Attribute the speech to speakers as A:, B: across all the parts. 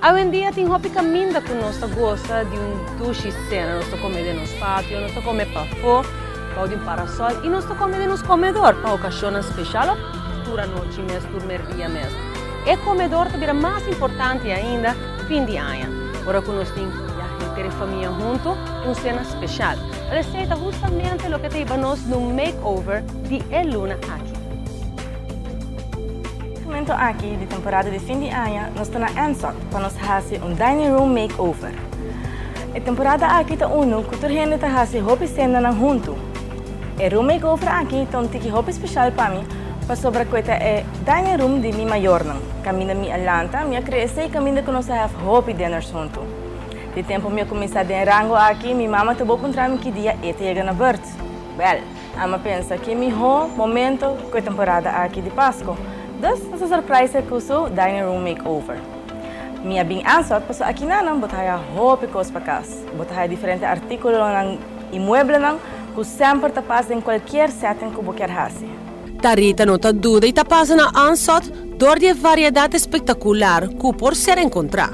A: Awendia tin hopi kaminda ku nos ta gosa di un dushi sena. Nos ta kome den nos patio, nos ta kome pafó bou di un parasòl i nos ta kome den nos komedor pa okashonnan speshal òf tur anochi mes, tur merdia mes. E komedor ta bira mas importante ainda fin di aña, ora ku nos tin ya henter e famia huntu, un sena speshal. Al esei ta hustamente loke ta hiba nos na un makeover di e luna aki.
B: Momento aki di temporada di fin di aña nos ta na Ansot pa nos hasi un dining room makeover. E temporada aki ta unu ku tur hende ta hasi hopi sendanan huntu. E room makeover aki ta un tiki hopi speshal pa mi pasobra ku e ta e dining room di mi mayornan. Kaminda mi a lanta, mi a krese i kaminda ku nos a hèf hopi dinners huntu. Di tempu mi a kuminsá den e rango aki mi mama ta bo puntra mi ki dia e ta yega na bùrt. Wèl. Ami a pensa ki mihó momento ku e temporada aki di Pasko. Dus nos a surprise e ku su dining room makeover. Mi a bin Ansot pasobra akinanan bo ta haya hopi kos pa kas. Bo ta haya diferente artíkulonan i mueblenan ku semper ta pas den kualkier setting ku bo kier hasi.
A: Tarita no ta duda i ta pasa na Ansot dor di e variedat espektakular ku por ser enkontrá.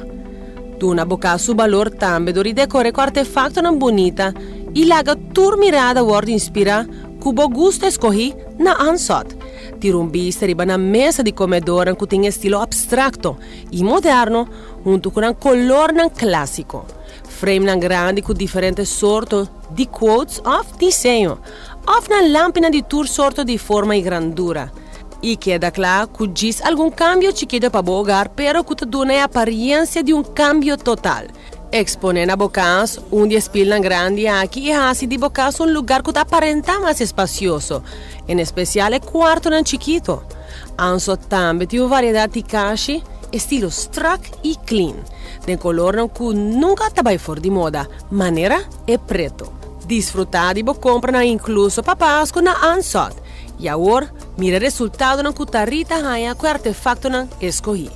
A: Duna bo kas su balor tambe dor di dekor'é ku artefaktonan bunita i laga tur mirada wòrdu inspirá ku bo gusto eskohí na Ansot. Tira un bista riba nan mesa di komedornan ku tin estilo apstrakto i moderno huntu ku nan kolornan klásiko. Framenan grandi ku diferente sorto di quotes òf diseño, òf nan lampinan di tur sorto di forma i grandura. I keda kla ku djis algun kambio chikito pa bo hogar pero ku ta duna e apariencia di un kambio total. Eksponé na bo kas un di e spilnan grandi aki i hasi di bo kas un lugar ku ta aparentá mas espasioso, en espesial e kuartonan chikito. Anso tambe tin un variedat di kashi estilo strak i clean, den kolornan ku nunka ta bai for di moda, manera e preto. Disfrutá di bo kompranan inkluso pa Pasku na Ansot. I awor, mira e resultadonan ku Tarita haña ku e artefaktonan eskohí.